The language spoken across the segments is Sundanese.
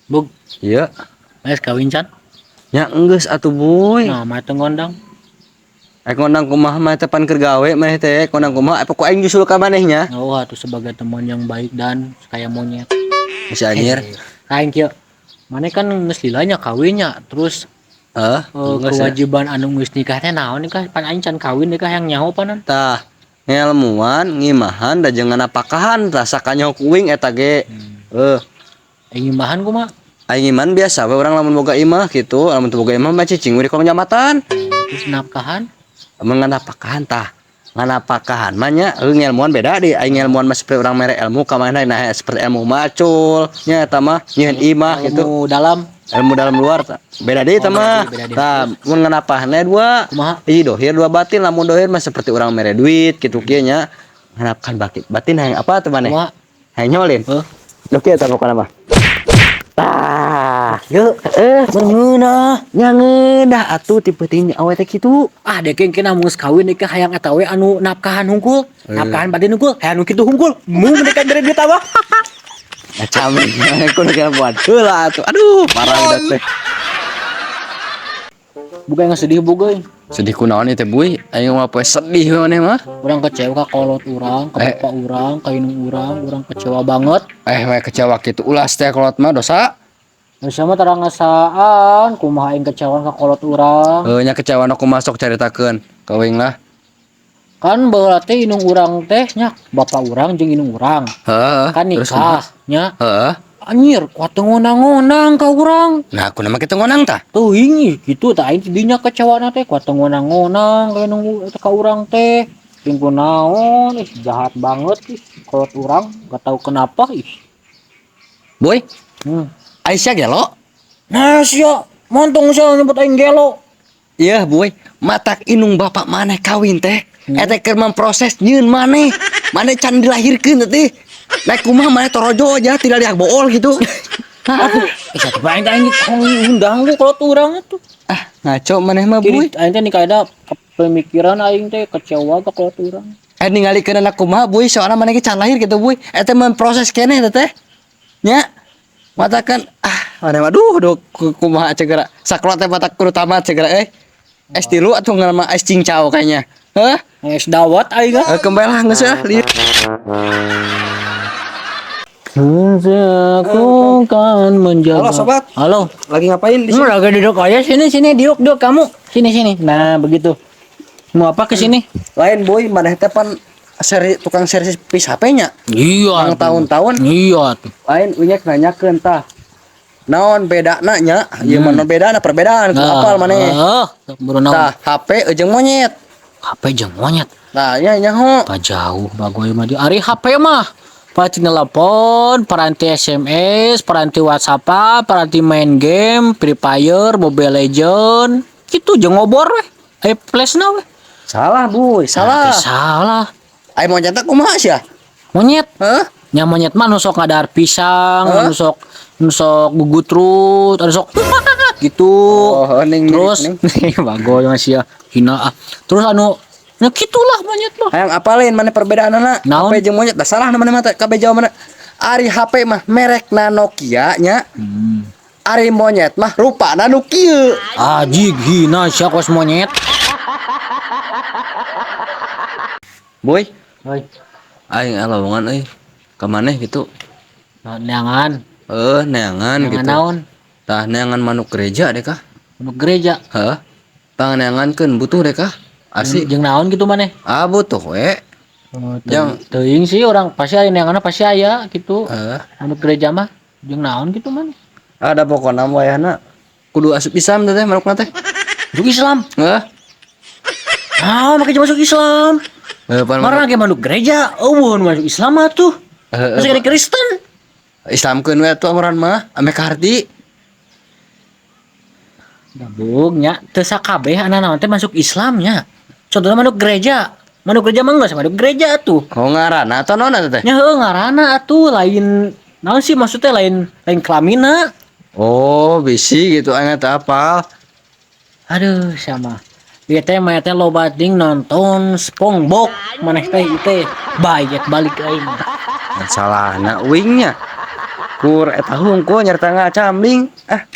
Bug, Iya. geus kawin can? Nya enggeus atuh, Boy. Nah, mah teu ngondang. Ek ngondang kumaha mah teh, pan keur gawe mah teh, ngondang kumaha pokok aing nyusul ka maneh nya. Oh, atuh sebagai teman yang baik dan kayak monyet. Si anjir. Aing kieu. Maneh kan geus lila nya kawinnya, terus Heuh, geus ya. Kewajiban anu geus nikah teh naon nikah? Pan aing can kawin nikah yang nyaho panan. Tah, ngelmuan, ngimahan da jeung nganapakahan, tah sakanyaho ku uing eta ge. Heuh. Aing ngimahan kumaha? Aing iman biasa we urang lamun boga imah kitu, lamun teu boga imah mah cicing we di kolong jambatan. Terus nafkahan? Lamun nganapakahan tah, nganapakahan mah nya heuh ngelmuan beda deui. Aing ngelmuan mah seperti urang mere ilmu ka manehna, nah seperti ilmu macul nya eta mah nyieun imah gitu. Ilmu dalam. Ilmu dalam luar tah. Beda deui eta Oh, mah. beda deui, beda deui. Tah, mun nganapahna dua. Kumaha? Hiji dohir, dua batin. Lamun dohir mah seperti urang mere duit kitu kieu nya. Nganapkan batin. Batin hayang apa tuh maneh? Kumaha? Hayang nyolin. Heuh. Duh kieu eta pokona mah. Tah. Yeuh, meungeunah. Nya ngeunah atuh tipe ting awe teh kitu. Ah, dek engke mun geus kawin nikah hayang eta we anu nafkahan hungkul, nafkahan batin hungkul, hayang nu kitu hungkul. Mu mereka bere duit apa? Macam kudu kira buat heula atuh. Aduh, parah udah teh. Bukan yang sedih bugoy. Sedih kunaon ieu teh, Buy? Aing mah poe sedih we maneh mah. Urang kecewa ka kolot urang, ka bapak urang, ka indung urang, urang kecewa banget. Eh, we kecewa kitu ulah teh kolot mah dosa. Nu sia mah tara ngasaan, kumaha aing kecewa ka kolot urang. Heuh nya kecewa nu kumaha sok caritakeun ka uing lah. Kan baheula teh indung urang teh nya, bapak urang jeung indung urang. Heeh. Kan terus nikah nya. Heeh. Anjir, kuat teu ngonang-ngonang ka urang. Nah, kunaon kitu ngonang tah? Teuing ih kitu tah aing tidinya kecewana teh kuat teu ngonang-ngonang ka indung eta ka urang teh. Jeung kunaon ih jahat banget ih kolot urang, gak tahu kenapa ih. Boy, Aisyah gelo? Nah sia, montong sia nyebut aing gelo. Iya, Boy. Matak indung bapak maneh kawin teh. Eta keur memproses nyieun maneh. Maneh can dilahirkeun teh. Naik kumaha maneh torojo aja tidak lihat bool gitu. Aduh, ih satu aing teh aing undang ku kolot urang atuh. Ah, ngaco maneh mah, Boy. Jadi aing teh nikah ada pemikiran aing teh kecewa ka kolot urang. Eh ningalikeun anak kumaha, Boy, soalna maneh ge can lahir gitu, Boy. Eta memproses keneh teh teh. Nya. Matakan ah maneh mah duh duh kumaha cegera. Sakola teh matak kudu tamat cegera euy. Es tilu atuh ngaranna es cincau kayaknya. Hah? Es dawet aing ah. Eh, kembali lah geus ah. Lieur. Aku kan menjaga. Halo, sobat. Halo. Lagi ngapain di Ini sini? lagi duduk aja sini sini duduk duduk kamu. Sini sini. Nah, begitu. Mau apa ke sini? Lain, Boy, maneh teh pan seri tukang servis HP-nya. Iya. Mang tahun-tahun Iya tuh. lain unyek nanyakeun tah. Naon bedana nya? Ieu mah naon bedana perbedaan kudu apal maneh. Heeh, baru naon? Tah, HP jeung monyet. HP jeung monyet. Nah, nya nyaho. Apa jauh bagoy mah di ari HP mah. Paranti telepon, paranti SMS, paranti WhatsApp, paranti main game, Free Fire, Mobile Legend, gitu jeung ngobor weh. Eh flashna weh. Salah, Boy, salah. Nah, salah. Ai monyet teh kumaha sia? Monyet. Hah? Nya monyet mah nu sok ngadahar pisang, Hah? nu sok gugutrut, anu sok gitu. Oh, ning Terus ning. bagoy masih ya hina ah. Terus anu nya gitulah monyet mah. Hayang apalin mana perbedaanana? Naon? HP jeung monyet dah salah mana mah teh kabeh jawab mana. Ari HP mah merekna Nokia nya. Ari monyet mah rupana nu kieu. Ajig hina sia kos monyet. Boy, Hoi, aing lowongan euy. Ka maneh gitu. Neangan, Heuh, neangan neangan gitu. naon? Tah neangan manuk gereja deh kah? Manuk gereja. Heuh. Tah neangankeun butuh deh kah? Asli. Jeung naon gitu maneh? Ah butuh we. Oh, Jang. teuing sih orang pasti aya neanganna pasti aya gitu. Heuh. Manuk gereja mah jeung naon gitu maneh? Ada pokona wayahna kudu asup Islam teh manukna teh. Masuk Islam. Heuh. Naon make masuk Islam? Heuh, pan Marah ge manuk gereja, eueuh nu masuk Islam mah tuh. Heuh, Masuk ke Kristen. Islamkeun we atuh amuran mah ame kaharti. Gabung nya teu sakabeh anak naon teh masuk Islam nya. Contohnya manuk gereja. Manuk gereja mah geus manuk gereja atuh. Oh ngaranna atau naon eta teh? Nya heuh ngaranna atuh lain naon sih maksudnya lain lain kelamina. Oh, bisi gitu aing teh apal. Aduh sama. Ieu teh mah teh loba ting nonton SpongeBob maneh teh ieu teh bayet balik aing. Salahna uingnya. Kur eta hungkul nyarita ngacambling. Ah.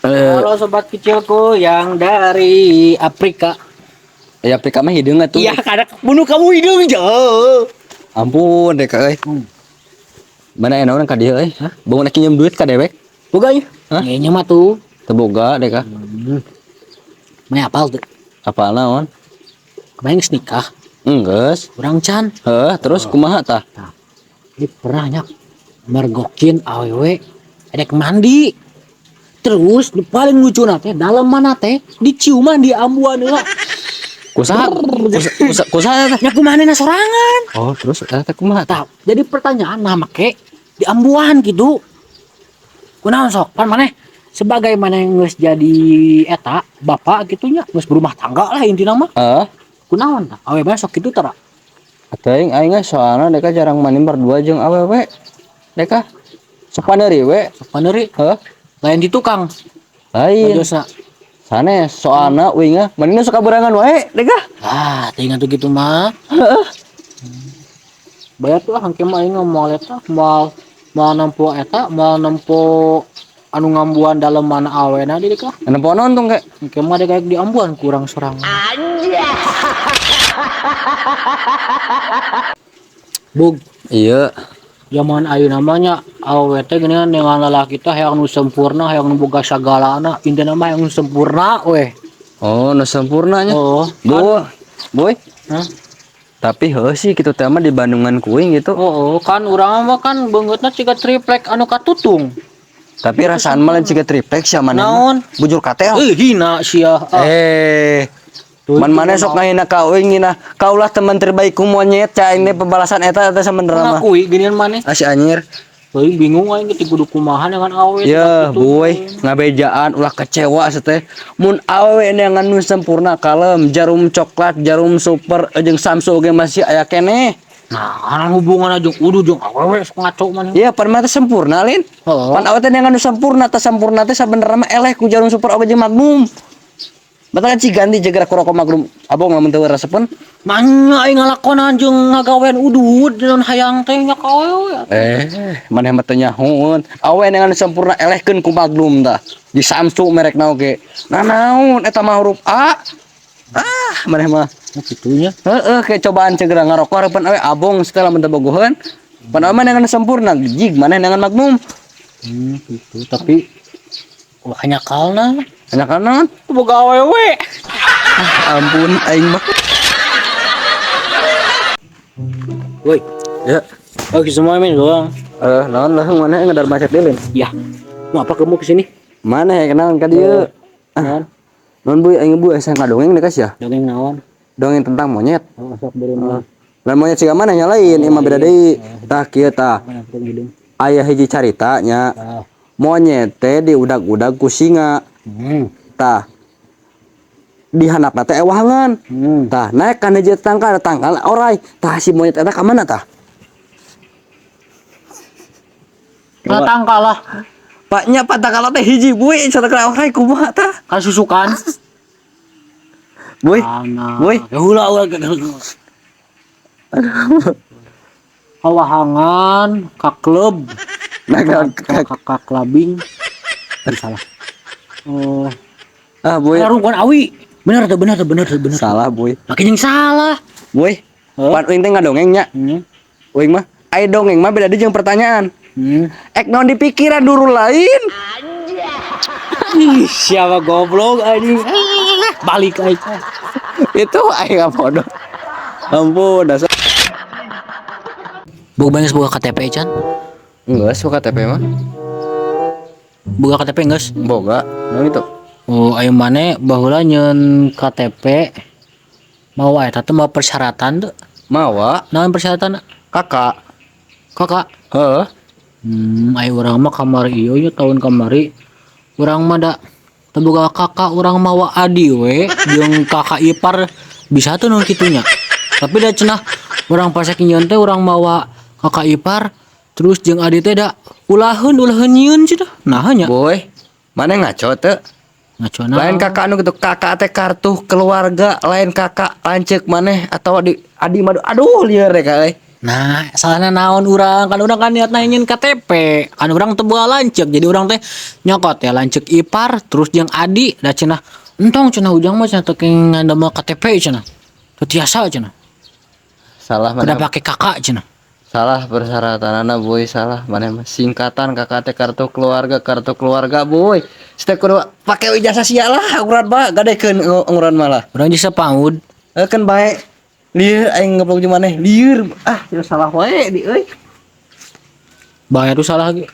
Halo sobat kecilku yang dari Afrika. Ya Afrika mah hideung atuh. Iya, karena bunuh kamu hidung jauh. Ampun deh euy. Mana enak urang ka dieu euy? Hah? Bangun kinjem duit ka dewek? Boga ya? Hah? Kayaknya mah tuh. Teu boga deh ka. Mana apal tuh? Apal naon? Kemarin geus nikah. Enggeus. Urang can. Heuh, terus kumaha tah? Tah. Ini pernah nya mergokin awewe edek mandi. Terus nu paling lucu teh dalam mana teh diciuman di ambuan heula. Kusaha? Kusaha teh? Nya kumaha sorangan. Oh, terus eta teh kumaha tah? Tah, jadi pertanyaan nah make di ambuan gitu. Kunaon sok? Pan maneh sebagai maneh geus jadi eta bapak gitunya geus berumah tangga lah intina mah. Heeh. Kunaon tah? Awewe sok kitu tara. Teuing aing ge soalna deka jarang mandi berdua jeung awewe. Deka sok paneuri we. Sok paneuri. Heuh. Lain di tukang. Lain. Majosa. Sanes soalna uing mah manehna suka berangan wae deka. Ah, teuing atuh kitu mah. Heeh. Bayar tuh hangke mah aing moal eta, moal moal nempo eta, moal nempo anu ngambuan dalam mana awena di deka. Nempo naon tung ke? Hangke mah dek di ambuan kurang sorangan. Bug. Iya. Zaman ayeuna mah nya awewe teh geuningan dengan lalaki teh hayang nu sempurna, hayang nu boga sagalana, intina mah hayang nu sempurna weh. Oh, nu sempurna nya. Oh, Bu. Boy. Hah? Tapi heuh sih kitu teh mah di Bandungan kuing gitu. Oh, kan urang mah kan beungeutna siga triplek anu katutung. Tapi rasaan mah lain siga triplek sia manehna. Naon? Bujur katel. Hina sia. Ah. Tuh, Man itu maneh sok ngahina ka uing ngina. Kaulah teman terbaikku monyet ca ini pembalasan eta eta sabenerna mah. Ngakui geuningan maneh. Ah si anjir. Euy bingung aing ge kudu kumaha dengan awewe. Ya, boy, ngabejaan ulah kecewa teh. Mun awewe neangan nu sempurna kalem, jarum coklat, jarum super jeung Samsung ge masih aya keneh. Nah, hubungan jeung udu jeung awewe sok ngaco maneh. Iya, pan mah teh sempurna lin. Oh. Pan awewe teh neangan nu sempurna, teh sempurna teh sabenerna mah eleh ku jarum super oge jeung Magnum. Batal kan ganti jeger ku rokok Magnum. Abong lamun teu resepen. Manya aing ngalakonan jeung ngagawean udud naon hayang teh nya ka awewe. Maneh mah teu nyahoeun. Awewe neangan sempurna elehkeun ku Magnum tah. Di Samsung merekna oge. Nah naon eta mah huruf A. Ah, maneh mah. Oh, kitunya. Heeh, kayak cobaan segera ngarokok harapan awe abong setelah mun teu bogoheun. Pan awe mah neangan sempurna, jig maneh neangan Magnum. Gitu. Tapi wah nyakalna. Nyakalna? Boga awewe. Ah, ampun aing mah. Woi. Ya. Oke, semua main doang. Naon lah maneh ngedar macet deui, Lin? Ya. Mau apa kamu kesini? Maneh kenal ka dieu. Naon? Naon buy aing buy asa ngadongeng deui ya? Dongeng naon? Dongeng tentang monyet. Oh, sok beri mah. Lah monyet siga mana nya lain, ieu mah beda deui. Tah kieu tah. Aya hiji carita nya. Monyet teh diudag-udag ku singa. Tah. Di handapna teh ewahangan. Tah, naik kana hiji tangkal, tangkal orai. Tah si monyet eta ka mana tah? Ka tangkal lah. Pak nya pak tangkal teh hiji buy, satangkal orai kumaha tah? Ka susukan. Buy. Buy. Ya hula ulah. Kawahangan, ka klub. Nah, ka clubbing. Salah. Oh. Ah, boy. Rungkon awi. Bener tuh, bener tuh, bener tuh, bener. Salah, boy. Makin yang salah. Boy. Pan uing teh ngadongeng nya. Uing mah ai dongeng mah beda deui jeung pertanyaan. Ek naon di pikiran duru lain. Ih, siapa goblok anjing. Balik aing. Itu aing bodoh. Ampun, dasar. Boga banyak boga KTP, Chan? Enggak, boga KTP mah. Boga KTP geus? Boga. Naon itu? Oh, ayo maneh baheula nyeun KTP mawa eta teh mawa persyaratan teu? Mawa. Naon persyaratan? Kakak. Kakak? Heeh. Ayo urang mah kamari ieu nya tahun kamari. Urang mah da teu boga kakak, urang mawa adi we jeung kakak ipar bisa tuh nu kitunya. Tapi da cenah urang pas nyeun teh urang mawa kakak ipar terus jeung adi teh da ulaheun nyieun cenah. Nah nya. Boy, maneh ngaco teu? Ngaco naon? Lain kakak anu gitu, kakak teh kartu keluarga, lain kakak lanceuk maneh atau adi adi mah aduh lieur deh kak euy. Nah, salahna naon urang? Kan urang kan niatna ingin KTP. Kan urang teu boga lanceuk. Jadi urang teh nyokot ya lanceuk ipar terus jeung adi da cenah entong cenah Ujang mah cenah teu kenging ngadamel KTP cenah. Teu tiasa cenah. Salah Udah mana pake KK cenah. Salah persyaratanana, Boy, salah mana mah singkatan KK teh kartu keluarga, kartu keluarga, Boy. Setiap kudu pake ijazah sia lah ukuran mah gadekeun ukuran malah. Urang jasa PAUD. Eh, kan bae lieur aing ngeblok jeung maneh lieur ah, ya salah wae di euy. Bayar tuh salah ge.